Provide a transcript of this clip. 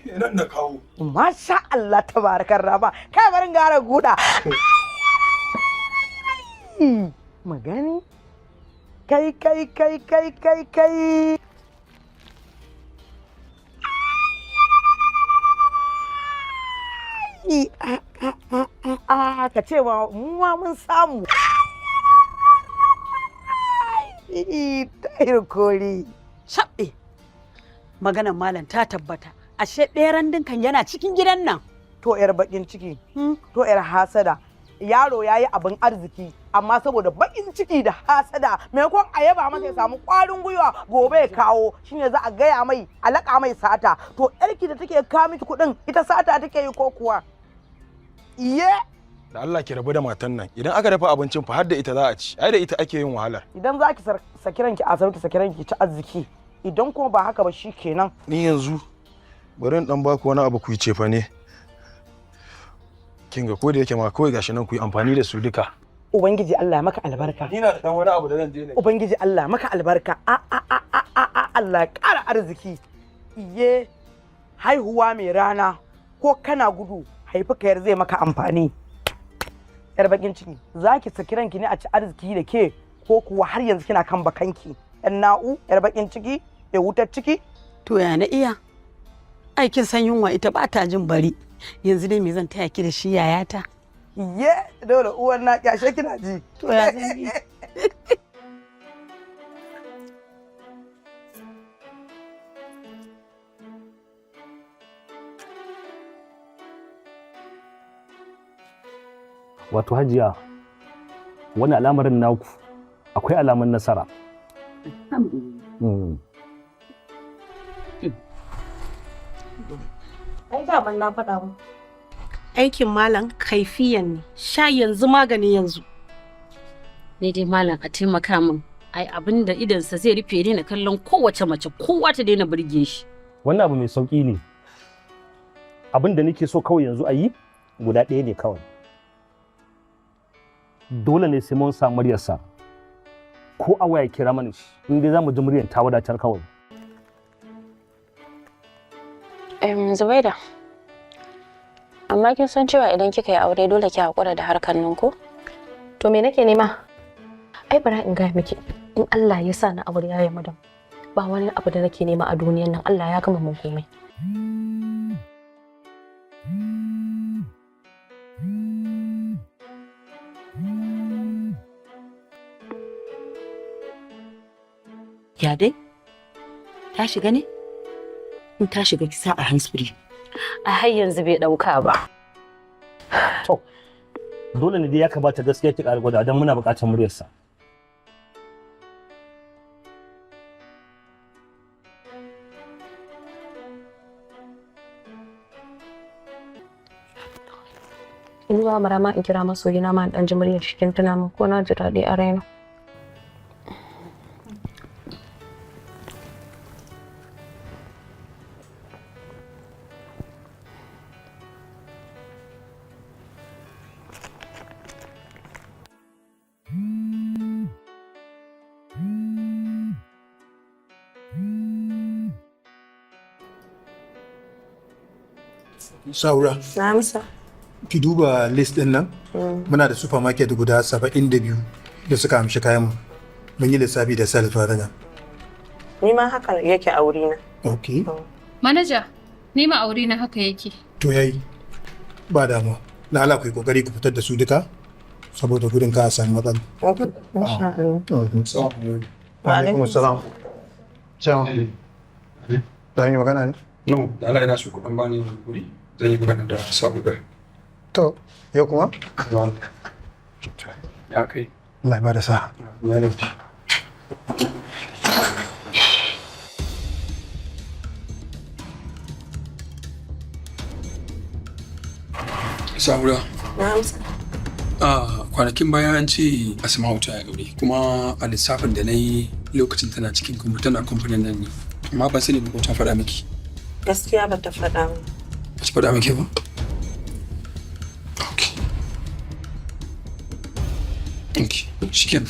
Kenan na kawo. Masha Allah, tabarakar raba. Kai, barin gara guda. Magani. Kai, kai, kai, kai, kai, kai. A ka ce wa mu ma mun samu. Tahir Kori. Shaɓe. Maganar malam ta tabbata. Ashe ɓeran dinkan yana cikin gidan nan. To yar bakin ciki, to yar hasada. Yaro ya yi abin arziki, amma saboda bakin ciki da hasada, maimakon a yaba masa ya samu kwarin gwiwa gobe ya kawo, shine za a gaya mai alaka mai sata. To yarki da take kawo miki kuɗin, ita sata take yi ko kuwa? Iye. Da Allah ki rabu da matan nan. Idan aka dafa abincin fa har da ita za a ci. Ai da ita ake yin wahalar. Idan za ki saki ranki a sauki, saki ranki ci arziki. Idan kuma ba haka ba, shi kenan. Ni yanzu bari in dan baku wani abu ku yi cefa ne. Kin ga ko da yake ma kawai gashi nan, ku yi amfani da su duka. Ubangiji Allah ya maka albarka. Ni na da dan wani abu da zan je ne. Ubangiji Allah maka albarka. A a a a a a, Allah ya ƙara arziki. Iye, haihuwa mai rana, ko kana gudu haifi kayar zai maka amfani. Yar bakin ciki, za ki saki ranki ne a ci arziki da ke, ko kuwa har yanzu kina kan bakanki? Yan na'u, yar bakin ciki, ya wutar ciki. To ya na iya? Aikin san yunwa ita ba ta jin bari. Yanzu dai me zan taya ki da shi, yayata? Iye, dole uwar na kyashe kina ji. To ya zan yi? Wato hajiya, wani al'amarin naku akwai alamun nasara. Ai daman na faɗa mu. Aikin malam kaifiyan ne, sha yanzu magani yanzu. Ni dai malam a taimaka min. Ai abin da idansa zai rufe daina kallon kowace mace, kowa ta daina burge shi. Wannan abu mai sauƙi ne. Abin da nake so kawai yanzu a yi guda ɗaya ne kawai. Dole ne sai mun samu muryarsa. Ko a waya kira mana shi, in dai za mu ji muryar ta wadatar kawai. Zubaida, amma kin san cewa idan kika yi aure dole ki haƙura da harkar nan ko? To me nake nema? Ai bara in gaya miki, in Allah ya sa na aure yaya madam, ba wani abu da nake nema a duniyan nan, Allah ya gama mun komai. Ya dai? Ta shiga ne? In ta shiga, ki sa a hands free. A har yanzu bai ɗauka ba. To, dole ne dai ya kamata gaskiya ki ƙara gwada don muna buƙatar muryarsa. In ba mara ma in kira masoyina ma in ɗan ji muryar shi, kin tuna min ko na ji daɗi a raina. Saura, Na amsa. ki duba list din nan. Muna da supermarket guda 72 da suka amshi kayan mu. Mun yi lissafi da sales revenue. Ni ma haka yake a wurina. Okay. Manaja, ni ma aure na haka yake. To yayi. Ba damuwa. Na Allah ku yi kokari ku fitar da su duka saboda gudun ka a sami matsala. Insha Allah. Wa alaikum assalam. Ciao. Za yi magana ne? No, da Allah ina so ku dan bani wuri. Zan yi magana da Sabuga. To, yau kuma? Ya kai. Allah ya bada sa'a. Ya ne. Saura. Na amsa. A kwanakin baya an ce Asma'u ta yi aure, kuma a lissafin da na yi lokacin tana cikin tana kamfanin nan ne, amma ban sani ba ko ta faɗa miki. Gaskiya ba ta faɗa min. Ba ta faɗa miki ba? Ok, shikenan.